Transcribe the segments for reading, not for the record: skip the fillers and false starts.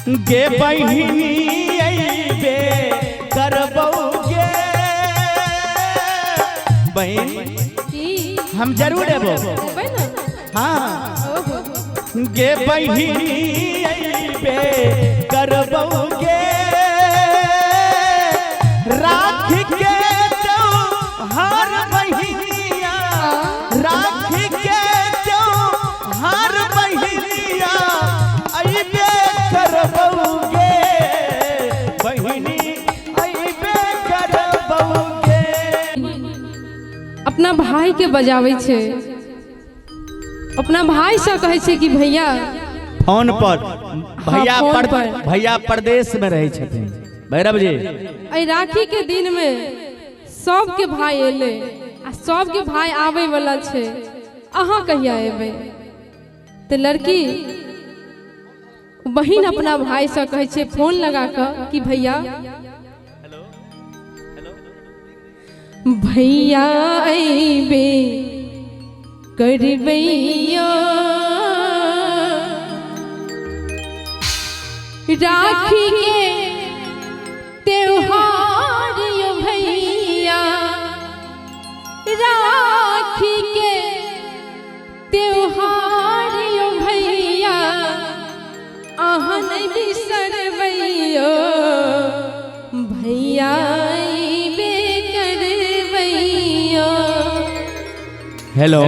गे बहिनी अइबे करबौ गे बहिन। की? हम जरूर एबो। एबै ने? हाँ। ओहो। गे बहिनी अइबे करबौ गे, राखी के त्योहार बहिनिया, राखी के त्योहार बहिनिया अइबे करबौ गे बहिनी, अइबे करबौ गे। अपना भाई के बजाबै छै, अपना भाई से कहै छै कि भैया। फोन पर भैया। फोन पर, पर। भैया परदेश में रहै छथिन भैरव जी। एहि राखी के दिन में सबके भाई एलै आ सबके भाई आबै वाला छै, अहाँ कहिया एबै? तऽ लड़की बहिन अपना भाई से कहै छै फोन लगा कऽ कि भैया, भैया अइबे करबैया राखी के त्योहार यो भैया, राखी के त्योहार यो भैया, अहाँ नहि बिसरबैयो भैया, अइबे करबैयो। हेलो।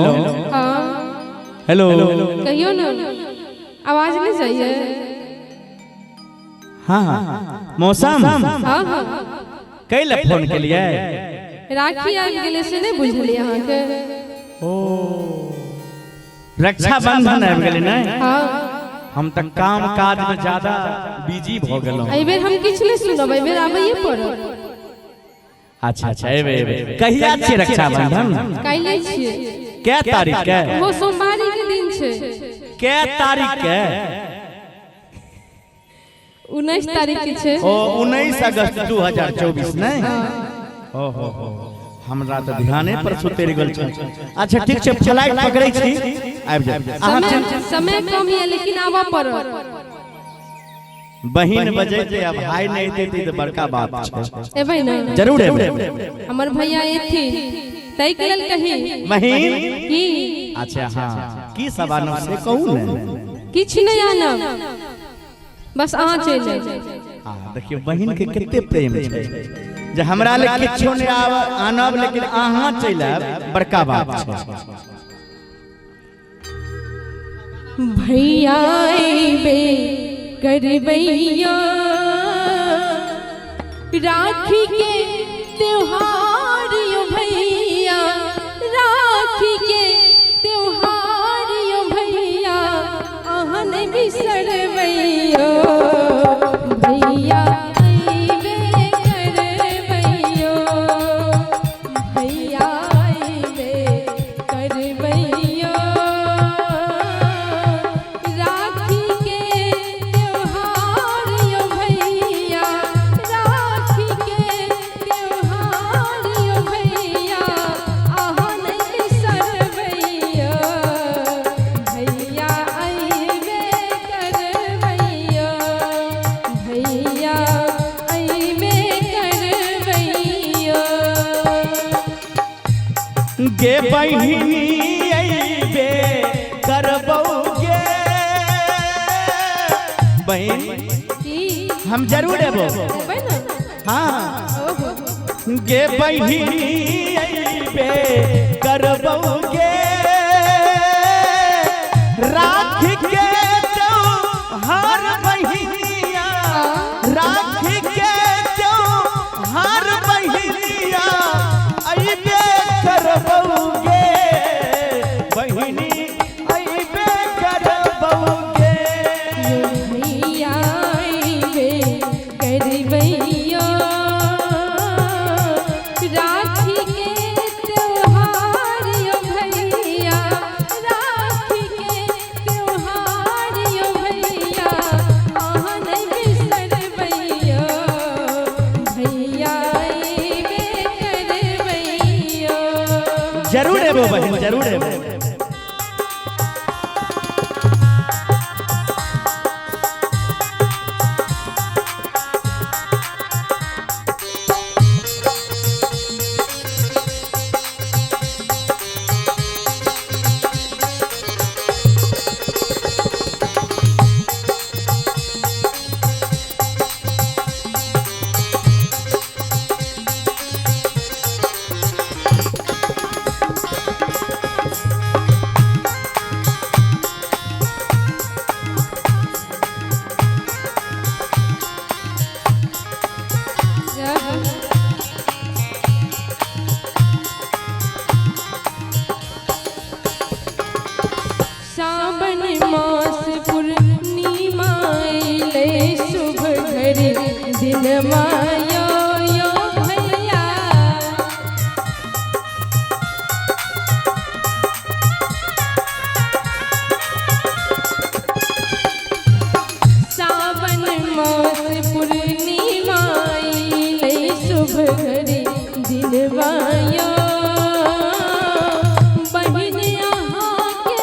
हाँ। हेलो। कहियो ने, आवाज नहीं जाइए? हाँ हाँ, मौसम। हाँ हाँ। कैले फोन के लिए? राखी आबि गेलै से नहि बुझलियै अहाँके? ओ, रक्षाबंधन आबि गेलै ने? हाँ। हम तऽ काम काज में ज्यादा बिजी भऽ गेलहुँ। एहि बेर हम किछु नहि सुनब, एहि बेर आबैए पड़त। अच्छा अच्छा, एबै एबै। कहिया छियै रक्षाबंधन? काल्हि छियै। कै तारीख के? ओहो सोमवारी के दिन छै। कै तारीख के? 19 तारीख के छै। ओ, 19 अगस्त 2024 नहि? ओ हो हो, हमरा तऽ ध्याने पर सुतरि गेल छै। अच्छा ठीक छै, फ्लाइट पकड़ै छी, आबि जायब अहाँ। समय समय कम यऽ, लेकिन आबऽ पड़त। बहिन बजेतै आ भाय नहि एतै तऽ बड़का बात छै। एबै ने? जरूर एबै। हमर भैया एथिन, ताहिके लेल कही। बहिन। की? अच्छा हाँ, की सब आनब से कहू ने। किछु नहि आनब, बस अहाँ चलि आयब। हाँ, देखियौ बहिन के कते प्रेम छै जे हमरा ले किछो नहि आब आनब, लेकिन अहाँ चलि आयब, बड़का बात छै। भैया अइबे करबैया राखी के त्योहार यो भैया, राखी के त्योहार यो भैया, अहाँ नहि बिसरबैयो भैया, अइबे करबैयो भैया, अइबे करबैयो राखी के त्योहार यो भैया, राखी के त्योहार यो भैया, अहाँ नहि बिसरबैयो भैया, अइबे करबैयो भैया, अइबे करबैयो। गे बहिनी अइबे करबौ गे बहिन। की? हम जरूर एबो। एबै ने? हाँ। ओहो। गे बहिनी अइबे करबौ गे राखी के त्योहार बहिनिया, राखी के त्योहार बहिनिया अइबे करबौ गे बहिनी, अइबे करबौ गे। भैया अइबे करबैयो राखी के त्योहार यो भैया, राखी के त्योहार यो भैया, अहाँ नहि बिसरबैयो। दिनवा यो यो भैया। सावन मास पूर्णिमा अइलै शुभ घड़ी दिनवा यो। बहिन अहाँके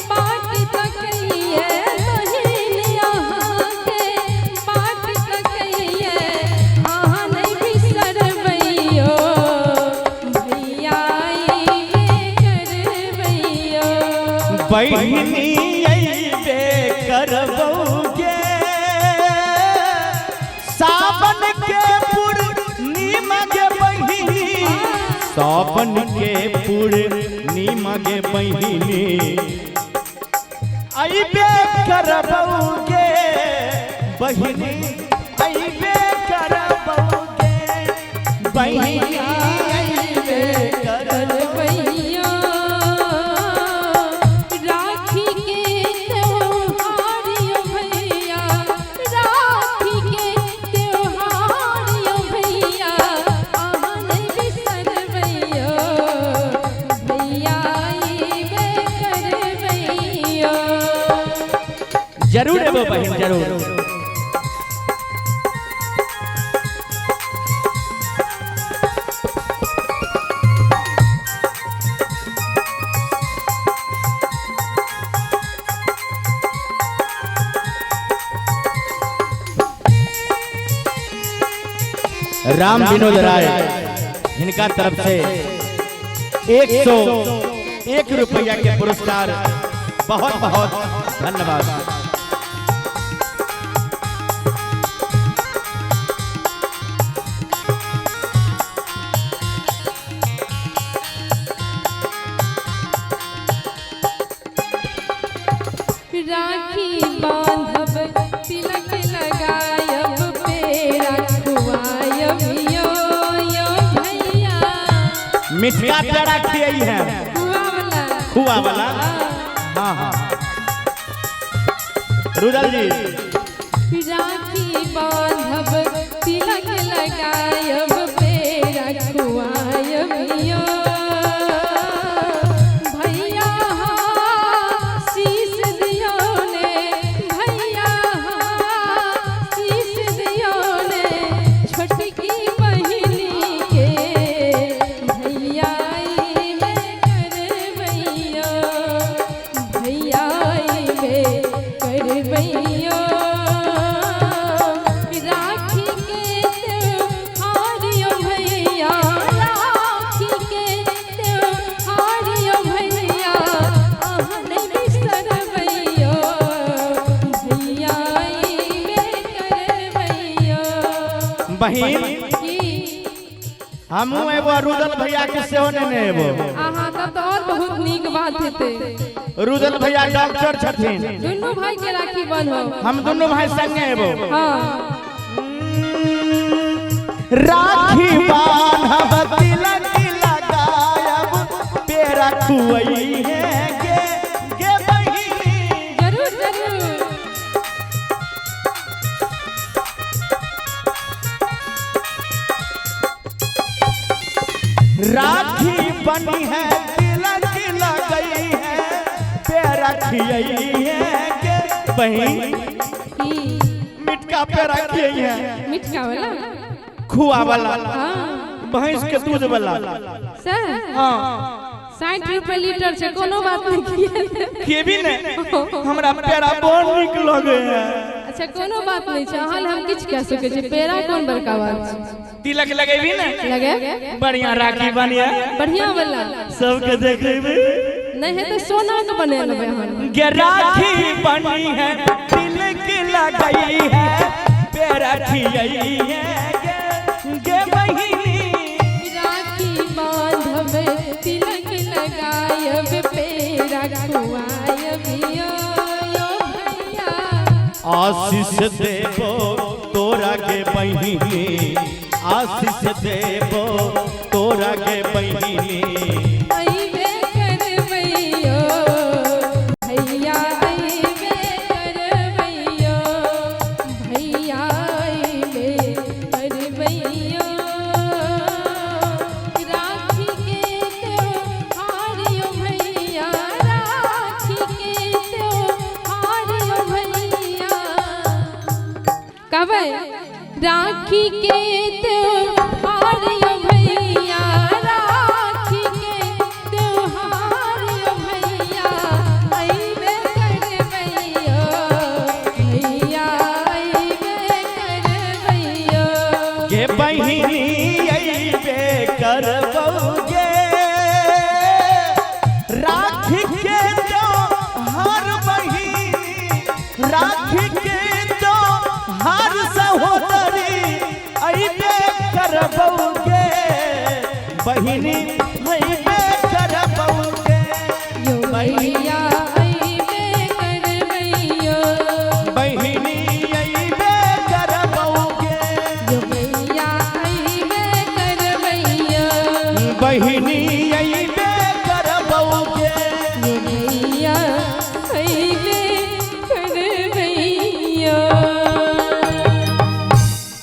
बाट तकैये, बहिन अहाँके बाट तकैये, अहाँ नहि बिसरबैयो, भैया अइबे करबैयो। बहिनी अइबे करबौगे, सावन के पूर्णिमा गे बहिनी, सावन के पूर्णिमा गे बहिनी अइबे करबौगे, बहिनी अइबे करबौगे, बहिनी अइबे करबौगे। करबैयो। राखी के त्योहार यो भैया, राखी के त्योहार यो भैया, अहाँ नहि बिसरबैयो, भैया अइबे करबैयो। जरूर एबो बहिन, जरूर। राम विनोद राय हिनका तरफ से 101 रुपया के पुरस्कार, बहुत बहुत धन्यवाद। राखी बांधब तिलक लगायब पेड़ा खुआयब यो यो भैया। मिठका पेड़ा खियाई है खुआ वाला। खुआ वाला, हाँ हाँ। रुदल जी, राखी बांधब तिलक लगायब पेड़ा खुआयब यो भैया, शीश दियो ने भैया, शीश दियो ने छोटकी बहिनी के, भैया अइबे करबैयो, भैया अइबे करबैयो। राखी के त्योहार यो भैया, राखी के त्योहार यो भैया, अहाँ नहि बिसरबैयो, भैया अइबे करबैयो। बहिन की? हमहूँ एगो रुदल भैया के सेहो नेने एबो। अहाँ तब तऽ और बहुत नीक बात हेतै। रुदल भैया डॉक्टर छथिन। दुनू भाई के राखी बन्हब। हम दुनू भाई संगे एबो। हाँ। राखी बांधब तिलक लगायब पेड़ा खुआई है गे गे बहिनी। जरूर जरूर। राखी बनी है तिलक लगई है पेड़ा खियाई है गे बहिनी। की? मिठका पेड़ा खियाई है। मिठका वाला। खुआ वाला। हाँ। भैंस के दूध वाला। सर हाँ। 60 रुपए लीटर छै, कोनो बात नहीं किए। खेबी ने, हमरा पेड़ा बड़ नीक लगे है। अच्छा, कोनो बात नहीं छै, अहाँ लए हम किछु कह सकै छी, पेड़ा कोन बड़का बात छै। तिलक लगेबी ने? लगे। बढ़िया राखी बनिया। बढ़िया वाला। सबके देखेबी। नहीं है तऽ सोना के बना लेबै अहाँ। गे राखी बनी है तिलक लगई है पेड़ा खियाई है गे गे बहिनी। राखी बांधब तिलक लगायब पेड़ा खुआयब यो यो भैया। आशीष देबो तोरा के बहिनी, आशीष देबो तोरा के बहिनी। अइबे करबैयो भैया, अइबे करबैयो भैया, अइबे कहबै राखी के त्योहार।